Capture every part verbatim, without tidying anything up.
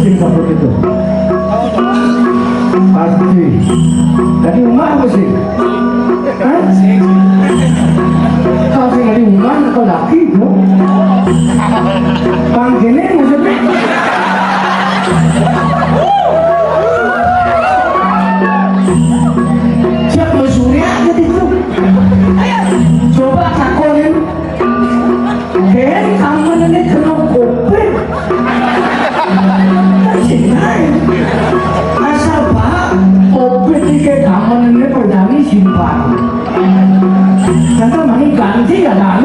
Sing sabut itu. Pasti. Tadi rumah apa sih? Hah? Kau sing tadi rumah atau laki itu? Bang gini maksudnya. Siap mencuri aja itu. Coba takonin. Ken kamen ini kena kopit. Sini. Asal Pak, kopit ini kamen ini perjani simpan. Kata mani ganti ya kan?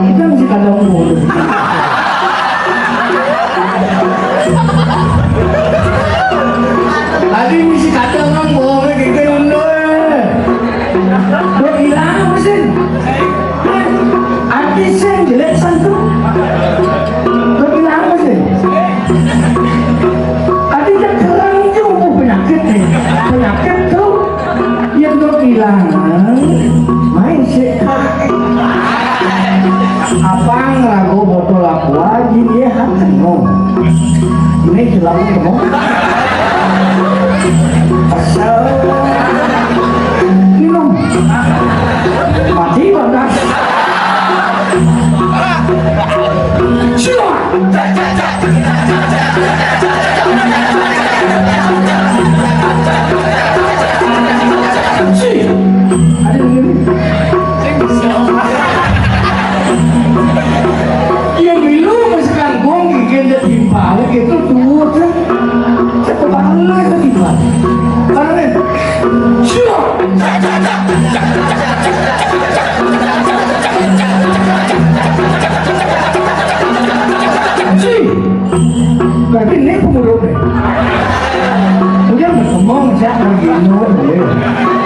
Itu masih kadang bodoh. Tadi masih kadang ngomong gitu loh. Kok hilang mesin? Ati sing jelek santu. Kok bilang apa sih? Ati kan kerang itu penyakit nih. Penyakit tuh yang kok bilang main sih. Apa ngelago botol aqua gini ya, hati no. Ini jelas no. Kesel. Minum. Mati bagas. Siap. Si. Ada yang ini. Yang dulu masih kangkung, gigit dia timpal, gitu, tuh, kan. Cepet banget itu timpal. Karena, siap. Si. Berarti ini pemurut deh. Udah bertemu, siapa lagi?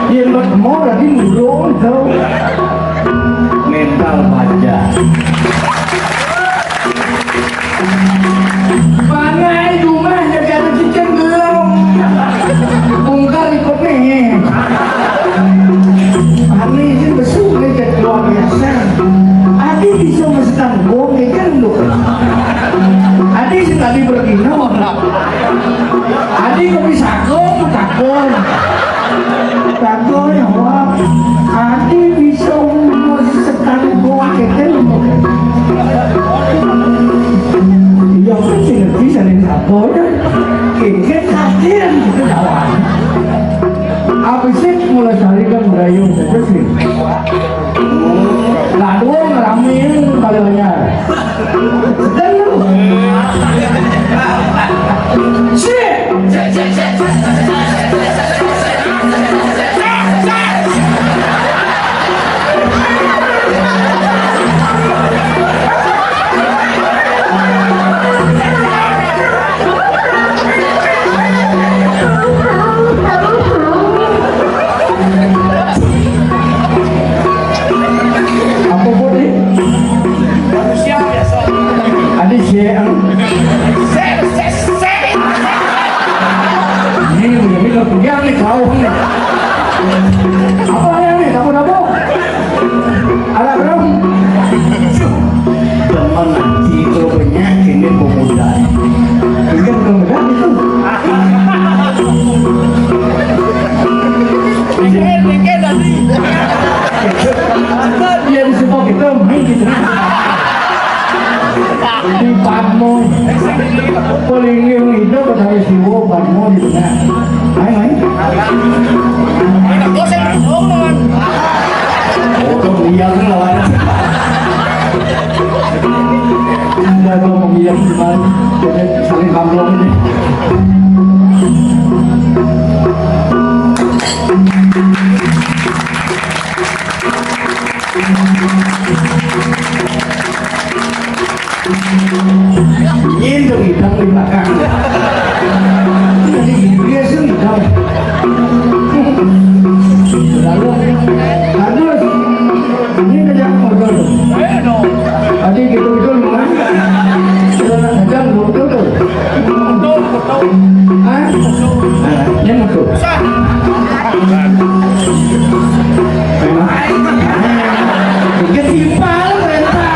Iya, bertemu, berarti murung, tuh. Mental baja. Mana ae rumah jadi ada cicing belum. Bongkar ikut nih. Kami ini besuk nih jadi luar biasa. Adi bisa mesti tanggung ya kan lu. Adi sekali bergina orang. Adi kok bisa kok takut. Takut ya Allah. Adi bisa umur sekali gua kecil. Iya kan sih ngerti saling takut. Kayaknya kasihan gitu kawan. Abis itu mulai cari kan mulai yuk terus nih. Lalu ngeramin kali banyak. Apa boleh? Manusia biasa. Ada sih yang ini, ini lo punya nih kau nih. Apa yang nih kamu dapur? Ada berapa? Teman nanti kalau banyak ini pemuda. Ini kan pemuda itu. Dia di semua kita main gitu. Di Padmo. Paling yang itu kata si Wo Padmo di tengah. Main main. Kok saya dong teman. Oh, kok dia lawan. Ada kok pemilihan teman. Jadi saling kampung ini. Ini dong hitam di belakang. Jadi dia sih hitam. Lalu, aduh, ini kerja motor. Tadi gitu-gitu lumayan. Sudah kerja motor tuh. Hah? Nah, ini motor. Ketimpal kereta.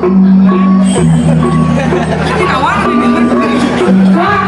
Ini kawan ini.